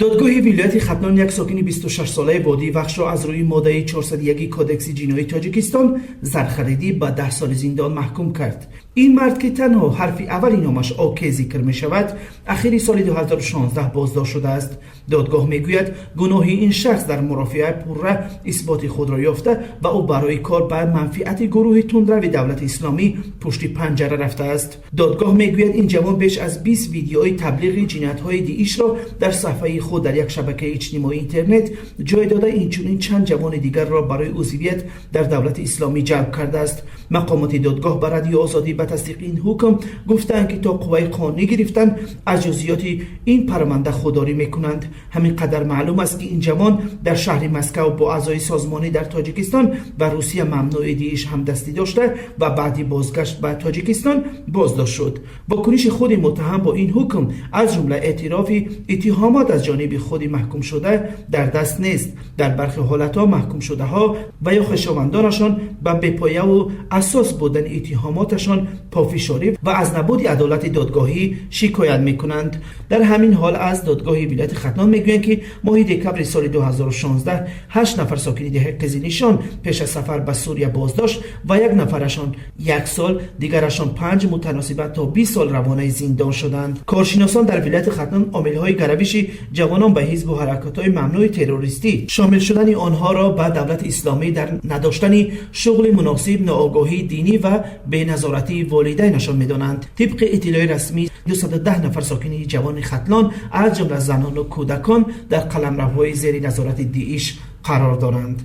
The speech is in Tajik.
Додгоҳи вилояти Хатлон як сокини 26-солаи Водии Вахшро аз рӯи моддаи 401 Кодекси ҷиноии Тоҷикистон, зархаридӣ, ба 10 соли зиндон маҳкум кард. Ин мард, ки танҳо ҳарфи аввали номаш ОК зикр мешавад, ахири соли 2016 боздошт шудааст. Додгоҳ мегӯяд, гуноҳи ин шахс дар мурофиа пурра исботи худро ёфта ва ӯ барои кор ба манфиати гурӯҳи тундрави Давлати Исломӣ пушти панҷара рафтааст. Додгоҳ мегӯяд, ин ҷавон беш аз 20 видеои таблиғи ҷиноятҳои ДИИШро дар саҳфаи худ дар як шабакаи иҷтимоии интернет ҷой дода, инчунин чанд ҷавони дигарро барои узвият дар Давлати Исломӣ ҷалб кардааст. Мақомоти додгоҳ ба Радиои Озодӣ ба тасдиқи ин ҳукм гуфтаанд, ки то қувваи қонунӣ гирифтан аз ҷузъиёти ин парванда худдорӣ мекунанд. Ҳамин қадар маълум аст, ки ин ҷавон дар шаҳри Москав бо аъзои созмонӣ дар Тоҷикистон ва Русия мамнӯи ДИИШ ҳамдастӣ дошта ва баъди бозгашт ба Тоҷикистон боздошт шуд. Вокуниши худи муттаҳам бо ин ҳукм, аз ҷумла эътирофи иттиҳомот, аз ҷониби худи маҳкумшуда дар даст нест. Дар бархи ҳолатҳо маҳкумшудаҳо ва ё хешовандонашон ба бепояву асос будани иттиҳомоташон пофишорӣ ва аз набуди адолати додгоҳӣ шикоят мекунанд. Дар ҳамин ҳол, аз додгоҳи вилояти Хатлон мегӯянд, ки моҳи декабри соли 2016 ҳашт нафар сокини деҳаи Қизилнишон пеш аз сафар ба Сурия боздошт ва як нафарашон як сол, дигарашон 5, мутаносибан то 20 сол равонаи зиндон шуданд. Коршиносон дар вилояти Хатлон омилҳои гаравиши ҷавонон ба ҳизбу ҳаракатҳои мамнӯи террористӣ, шомил шудани онҳоро ба Давлати Исломӣ дар надоштани шуғли муносиб, ноогоҳии динӣ ва беназоратии волидайнашон медонанд. Тибқи иттилои расмӣ, 210 нафар сокини ҷавони Хатлон, аз ҷумла занону кӯдакон, дар қаламравҳои зери назорати ДИИШ қарор доранд.